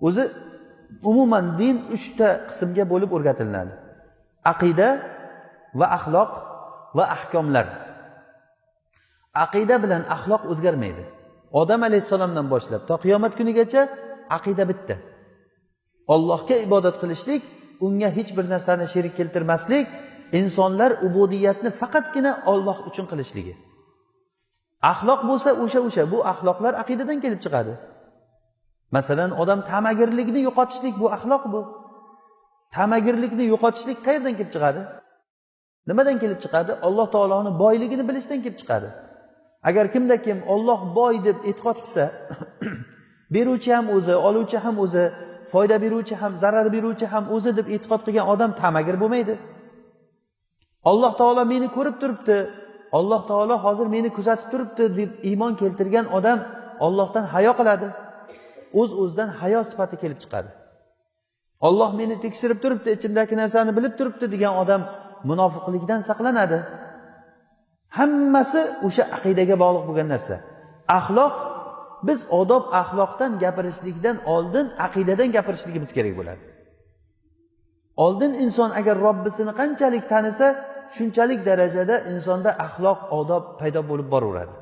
O'zi umuman din 3 ta qismga bo'lib o'rgatiladi: aqida va axloq va ahkomlar. Aqida bilan axloq o'zgarmaydi. Odam alayhissalomdan boshlab to qiyomat kunigacha aqida bitta: Ollohga ibodat qilishlik, unga hech bir narsani sherik keltirmaslik, insonlar ubudiyatni faqatgina Olloh uchun qilishligi. Axloq bo'lsa o'sha bu axloqlar aqidadan kelib chiqadi. Masalan, odam ta'magirlikni yo'qotishlik, bu axloq. Bu ta'magirlikni yo'qotishlik qayerdan kelib chiqadi? Nimadan kelib chiqadi? Alloh taoloni boyligini bilishdan kelib chiqadi. Agar kimda kim Olloh boy deb e'tiqod qilsa, beruvchi ham o'zi, oluvchi ham o'zi, foyda beruvchi ham, zarar beruvchi ham o'zi deb e'tiqod qilgan odam ta'magir bo'lmaydi. Alloh taolo meni ko'rib turibdi, Alloh taolo hozir meni kuzatib turibdi deb iymon keltirgan odam Ollohdan hayo qiladi, o'z o'zidan hayo sifati kelib chiqadi. Olloh meni tekshirib turibdi, ichimdagi narsani bilib turibdi degan odam munofiqlikdan saqlanadi. Hammasi o'sha aqidaga bog'liq bo'lgan narsa. Axloq, biz odob axloqdan gapirishlikdan oldin aqidadan gapirishligimiz kerak bo'ladi. Oldin inson agar Robbisini qanchalik tanisa, shunchalik darajada insonda axloq, odob paydo bo'lib boraveradi.